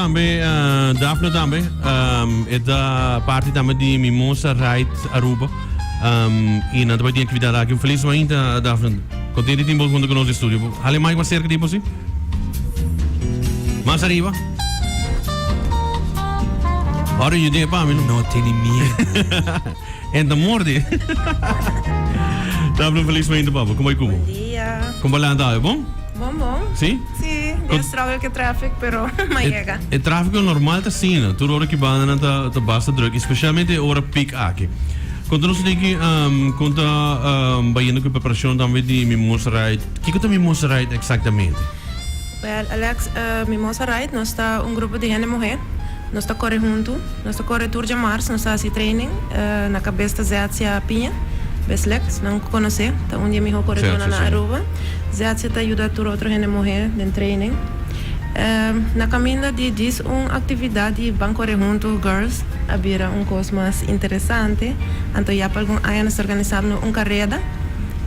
tambe Daphne tambe e ta parti tambe di Mimosa Ride Aruba y nan ta bai tin actividad aki. Un feliz mainta Daphne. Contento di tin bo hunto cu nos den studio. Hale mic mas cerca di bo si. Mas ariba. Ora yu den pa mi. No tene miedo. En ta morde. Daphne feliz mainta pa bo. Como bai cubo? Bon dia. Como lanta awe bon? Bon bon. Si? Si, den struggle ke traffic pero ma yega. E trafico normal ta asina, tur ora ki bandanan ta ta basta druk, especialmente e ora peak aki. Konta nos diki kon ta bayendo ku e preparacion tambe di Mimosa Ride. Kiko ta Mimosa Ride exactamente? Well Alex, Mimosa Ride nos ta un grupo di hende muhe, nos ta kore huntu, nos ta kore tur djamars, nos ta hasi training, na kabes ta Zetsia Piña, Beslek, si nan konosé, ta un di e mihó koredónan na Aruba. Zetsia ta yuda tur otro hende muhé den training. Na kaminda di djis un aktividat di ban kore huntu girls a bira un kos mas interesante, anto ya pa algun aña nos ta organisando un kareda.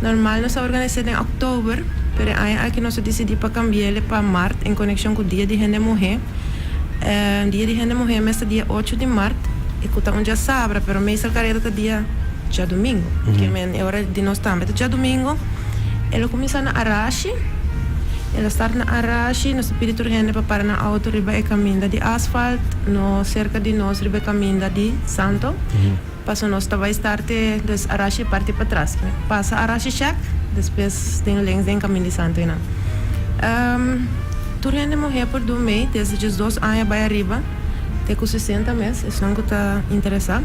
Normal nos a organis'é den òktober, pero e aña aki nos a disidí pa kambi'el pa mart en konekshon ku Dia di Hende Muhé. Dia di Hende Muhé mes ta dia ocho di mart i ku ta un djasabra, pero meestal kareda ta dia djadumingu. Ke men e ora di nos tambe ta djadumingu. E lo kuminsá na Arashi. E lo start na Arashi. Nos ta pidi tur hende pa para nan outo riba e kaminda di asfalt, no serka di nos riba e kaminda di Santo. Paso nos ta bai starte dus Arashi parti patras. Pasa Arashi Shack, despues den links den Camin di Santo einan. Tur hende muher por dun mei desde diesdos aña bai ariba te cu sesenta mes, esnan cu ta interesa.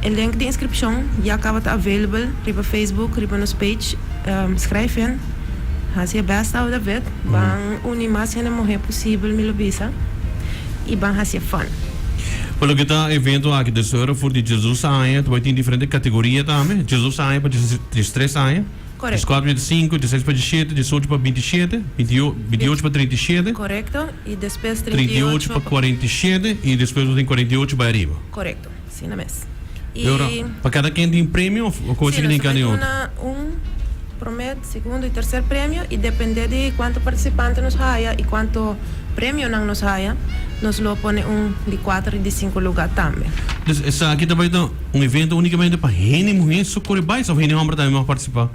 E link di inscripcion ya caba ta available riba Facebook, riba nos page. Schrijf in, haci e best out of it. Ban uni mas hende muher posibel mi lo bisa. i ban hacia fun. Pa loke ta evento aki de Seur for di diesdos aña ta bai tin diferente kategoria tambe, diesdos aña pa diestres aña, Korekto. dieskuater pa diesinku, diesseis pa dieshete, diesocho pa bintishete, bintiocho pa trintishete, Korekto, i despues trintiocho pa kuarentishete i despues bo tin kuarentiocho bai ariba. Korekto, asina mes. I ora, pa kada ken tin premio of koe Sí, si tin nos ta kada bai otro? duna un promé, segundo i terser premio i depende di kuantu partisipante nos haya i kuantu Premionan nos haya, nos lo pone un di kuater i di sinku lugá tambe. Dus esaki ta bai ta un evento unicamente pa hende muhé so kore bai of hende homber tambe mag participa?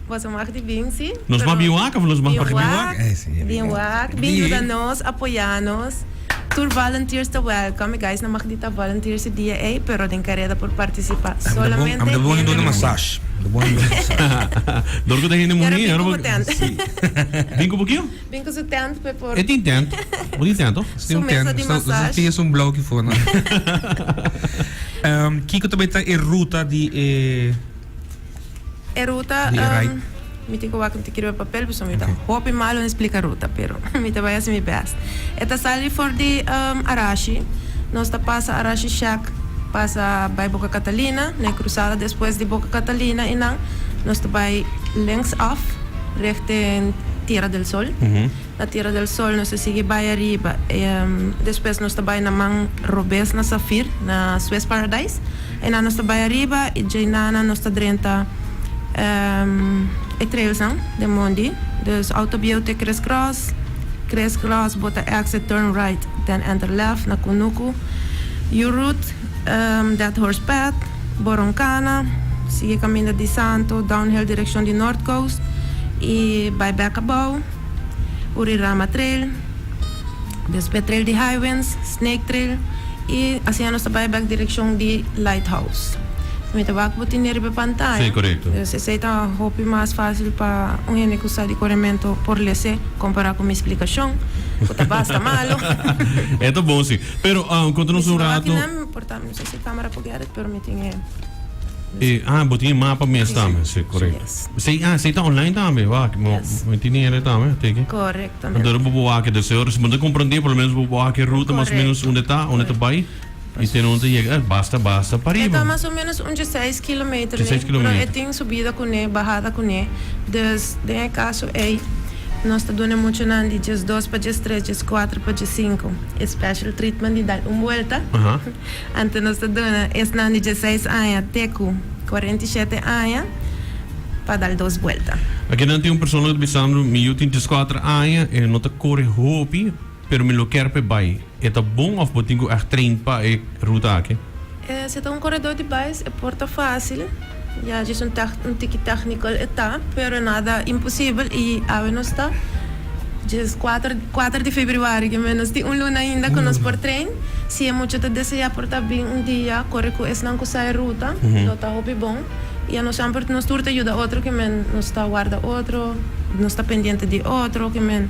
Boso mag di bin si. Nos mag bin wak of nos mag Bin bin wak, bin wak, bin yuda nos, apoya nos. Tur volunteers ta welcome. E guysnan mag di ta volunteers e dia ei, pero den kareda por participa solamente Am ta bon hende duna muhé. massage. Am ta bon duna massage. Dor ku ta hende Pero muhé, bin ora ku bo bo tent. Bin ku bo kio? Bin ku su tent pe por. E tin tent. Bo tin tent, toch? Su mesa di massage. Tin esun blauw ki for nan. Kiko ta bay ta e ruta di e. E ruta. Di e ride. Mi tin ku wak mi ta kiri papel pasobra mi ta hopi malo en splika ruta pero mi ta bay hasi mi best. E ta sali for di Arashi. Nos ta pasa Arashi Shack pasa bay Boca Catalina na e cruzada despues di Boca Catalina einan nos ta bay links af. Richting Tierra del Sol. Na Tierra del Sol nos ta sigui bai ariba. Despues nos ta bai na man robes na Safir, na Swiss Paradise. Einan nos ta bai ariba i djeinana nos ta drenta e trailsnan den mondi. Dus auto bieu te Criss Cross, Criss Cross bo ta exit turn right then enter left na Kunuku U-route, Dead Horse Path. Boroncana, sigui caminda di Santo, downhill direccion di North Coast y bay bek abao, Urirama Trail, despues Trail di High Winds, Snake Trail y asina nos ta bay bek direccion di Lighthouse. Mi ta wak bo tin riba e pantaya. Sí, corecto. Dus esey ta hopi mas facil pa un hende cu sa di coremento por lese compara cu mi splicacion cu ta basta malo. E ta bon si. Pero, conta nos un rato. Por ta, no sé si camera por get it, pero mi tin e. E, ah, bo tin e mapa mes tambe, si, correcto. Yes. Si, ah, si ta online tambe, wak, mo, Yes. mi tin hende tambe, tiki. Correctamente. Anto bo por wak, dus ora si bo ta comprende, por lo menos bo por wak e ruta mas o menos Correcto. unda ta, unda ta bai, y te unda ta yega, eh, basta, basta pa E riba. ta mas o menos un dieseis kilometer, Dieseis ne, pero kilometer. e tin subida kuné, bahada kuné, dus den e caso ei, nos ta duna muchanan di diesdos pa diestres, dieskuater pa diesinku. E special treatment di dal un buelta. Anto nos ta duna esnan di dieseis aña te ku 47 aña pa dal dos buelta. Aki nan tin un persona ku ta bisando mi yu tin dieskuater aña e no ta kore hopi. pero mi lo kier p'e bai. E ta bon of bo tin ku ègt train pa e ruta aki? Si ta un koredó di bais e por ta fásil, ya djis un un tiki technical e ta, pero nada imposibel i awe nos ta djes kuater kuater di februari ke menos di un luna ainda ku nos por train. Si e mucha ta deseá por ta bin un dia kore ku esnan ku sa e ruta lo ta hopi bon. I nos semper nos tur ta yuda otro ke men nos ta warda otro, nos ta pendiente di otro ke men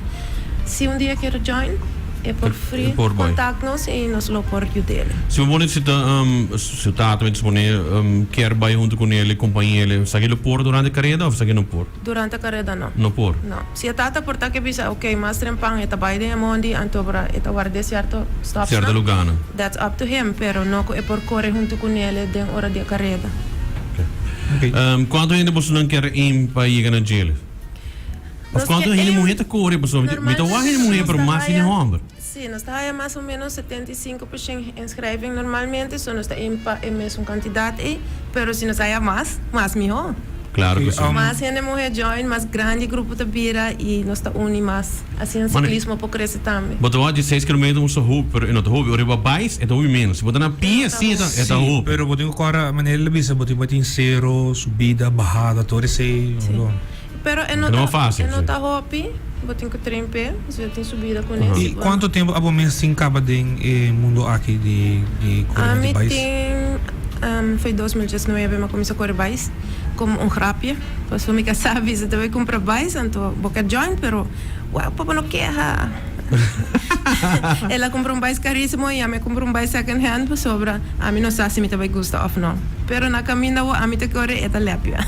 si un dia kier join e por free contact nos i nos lo por yud'el. Si bo pone si ta su tata mi ta supone kier bai hunto ku nel kompañ'el esaki lo por durante kareda of esaki no por? Durante kareda no. No por? No. Si e tata por ta ke bisa ok mas trempan e ta bai den e mondi anto ora e ta warda e cierto stopsnan. Cierto lugarnan. That's up to him, pero no ku e por kore huntu ku nel den ora di e kareda. Ok. Kuantu hende bosonan kier aim pa yega na djele? Of Nos kuantu kier hende aim muhé ta kore? Pasobra mi ta wak hende muhé pero mas hende hòmber. Sí, nos ta haya mas o ménos 75% inschrijving normalmente, so nos ta aim pa e mesun kantidat ei, pero si nos haya mas, mas mihó. Claro ku sí. Mas hende muhé join, mas grandi e grupo ta bira i nos ta uni mas. Asina siklismo por krese tambe. Bo ta wak di seis kilometer un sa hopi, pero e no ta hopi. Ora bo bais e ta hopi menos. Si bo ta na pia si e ta e ta Sí, hopi. pero bo tin ku kòrda manera el a bisa, bo tin bai tin sero, subida, bahada, tur esei. Sí. Pero e no E no ta fácil, e no sí. ta hopi, bo tin ku tremp'é, pasobra tin subida kuné. I kuantu tempu abo mes tin kaba den e mundu aki di di kore Ami di bais? tin foi 2019 mi a kuminsá kore bais komo un grapje. Pasobra mi ka sabi si ta bai kumpra bais anto bo ka join pero wou papa no keha. El a kumpra un bais karisimo i ami a kumpra un bais second hand pasobra ami no sa si mi ta bai gusta of no. Pero na kaminda wou ami ta kore e ta lepia.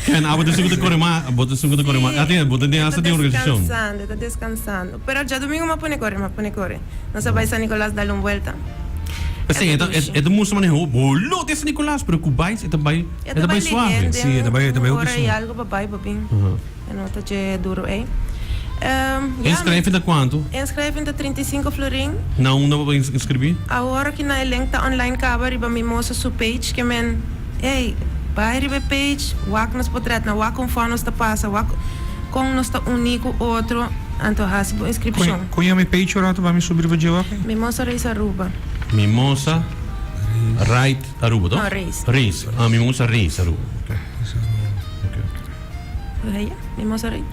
Ken, abo ta esun ku ta kore mas, bo ta esun ku ta kore mas. Si, Ah, tin, bo ta den e ta hasta den organisashon. deskansando, e ta deskansando. Pero djadumingu mi a pone kore, mi a pone kore. Nos a bai San Nicolas dal un buelta. P'esei e ta e ta mustra manera ho bolo den San Nicolas pero ku bais e ta bai e ta bai suave. Sí, e ta bai e ta bai Un hopi ora i suave. algo pa bai pa bin. E no ta dje duro ei. Ya. Inschrijving ta kuantu? Inschrijving ta 35 florin. Na unda bo por inscribí? Awor ki na e link ta online kaba riba Mimosa su page ke men ey bai riba e page wak nos potretnan wak kon for nos ta pasa wak kon nos ta uní ku otro anto hasi bo inskripshon. Kon yama e page ora ta bai mi subi riba dje wak? Mimosa Race Aruba. Mimosa Ride Aruba to? No, Race. Race. Ah, Mimosa Race Aruba. Ok. Ok. Raya? Mimosa Ride.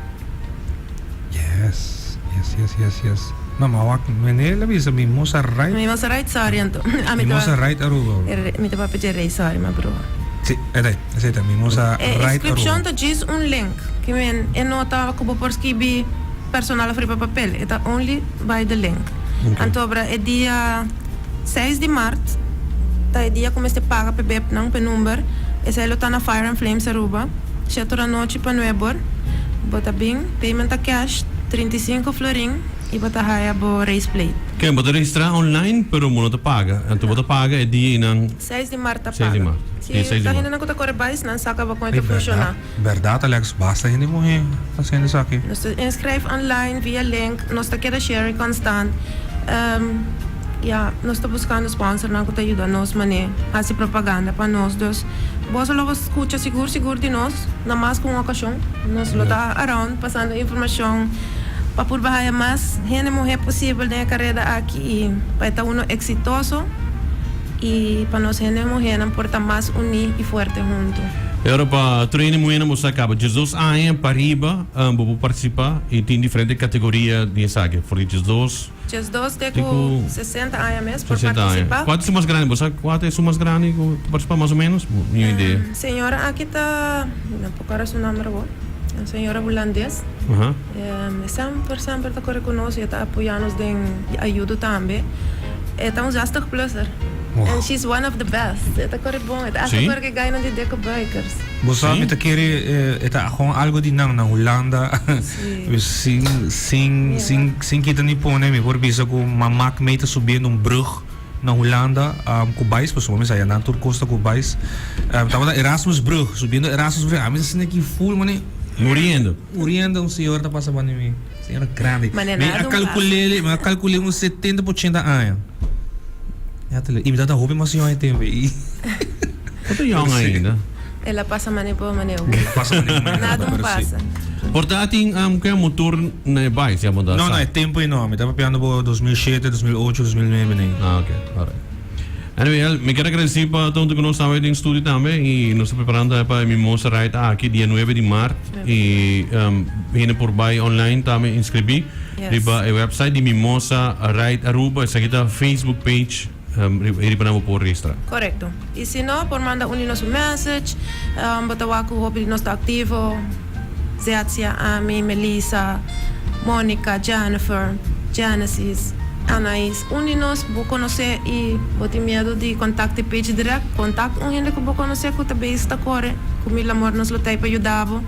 Yes. Yes, yes, yes, yes. No, ma wak meneer la bisa Mimosa Ride. Mimosa Ride, sorry anto. Mimosa Ride Aruba. Mi ta papia dje Race, sorry, ma broma. Si, esei, esei ta Mimosa E Ride Aruba. inscripcion ta djis un link. Ki men e no ta ku bo por skibi personal of riba papel. E ta only by the link. Antobra e dia seis di mart ta e dia ku mester paga p'e bebnan, p'e number. Esei lo ta na Fire and Flames Aruba, shete ora anochi pa nuebor. Bo ta bin, payment ta cash, 35 florin. I bo ta haya bo race plate. Ken, bo ta registrá online pero bo no ta paga. Anto bo ta paga e dia einan. Seis di mart ta Seis di paga. mart. Si Di seis di ta mart. hendenan ku ta kore bais nan sa kaba kon e Ey, ta funshoná. bèrdat, bèrdat Alex, basta hende muhé ta hasiendo esaki. Nos ta inskrijf online via link, nos ta keda share konstant. Ya, nos ta buskando sponsornan ku ta yuda nos manera hasi propaganda pa nos. Dus boso lo skucha sigur sigur di nos na mas ku un okashon. Nos lo ta around pasando informashon pa purba haya mas hende muhé posibel den e kareda aki i pa e ta uno eksitoso i pa nos hende muhénan por ta mas uní i fuerte huntu. E ora pa tur hende muhénan bo sa kaba 12 aña pa riba bo por partisipá i tin diferente kategoria di esaki for di 12 12 te ku 60 aña mes por 60 aña. partisipá. Kua ta esun mas grandi? Bo sa kua ta esun mas grandi ku ta partisipá mas o ménos? Ni un idea. Señora aki ta, mi no por kòrda su nòmber awor, un señora hulandes. E semper semper ta kore ku nos i e ta apoyá nos den ayudo tambe. E ta un zestig plusser. And she's one of the best. E ta kore bon. E ta hasta kore ku e gainan di Deco Bikers. Bo sa mi ta kere e ta gewoon algo di nan na Hulanda. Sin sin sin sin kita ni pone mi por bisa ku mamak mei ta subiendo un brug na Hulanda ku bais pasobra mi sa ya nan tur kos ta ku bais. Tabata Erasmusbrug subiendo Erasmusbrug ami ta sinti aki full mane. Muriendo. Muriendo un señor ta pasa banda mi. Señora grandi. Mane Mi nada a un calculele mi a calculele un 70 pa 80 aña. Ya te le y mi tata hopi mas young e tempo ei. Bo ta young ainda. El a pasa mane bo mane El a pasa mane bo mane Nada un pero si. pasa. Por ta tin um, ke motor na e bai, si abo No, no, e tempo ei no. Mi ta papiando bo 2007, 2008, 2009 nee. Ah, ok. Alright. Anyway, El, mi kier agradeci pa ta hunto cu nos awe den studio tambe y nos ta preparando tambe pa e Mimosa Ride aki dia 9 di maart y um, hende por bai online tambe inscribi Yes. riba e website di Mimosa Ride Aruba. Esaki ta Facebook page um, riba nan bo por registra. Correcto. Y si no, por manda un di nos un message. Um, bo ta wak cu hopi di nos ta activo. Zetsia, ami, Melissa, Monica, Jennifer, Genesis, Anais. Un di nos bo conoce y bo tin miedo di contact e page direct, contact un hende cu bo conoce cu ta bezig ta core. Cu mil amor nos lo ta ey pa yuda bo.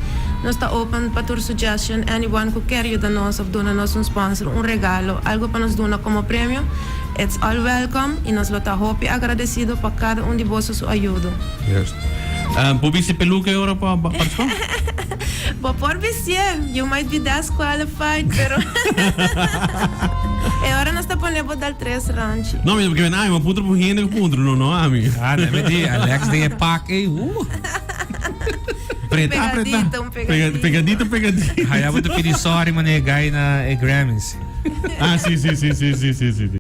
Nos ta open pa tur suggestion, anyone cu kier yuda nos of duna nos un sponsor, un regalo, algo pa nos duna como premio, it's all welcome y nos lo ta hopi agradecido pa cada un di boso su ayudo. Juist. Bo bisti peluca e ora pa participa? Bo por bistié, you might be disqualified, pero e ora nos ta pone bo dal tres ranchi. No, mi porque ami, ma puntra por hende ku puntra, no, no ami. Ah, debe di, Alex den e pak ei, uh. Preta, preta. Pegadito, un pegadito. Pegadito, pegadito. Haya bo ta pidi sorry mane e guy na e Grammys. Ah, si, si, si, si, si, si, si.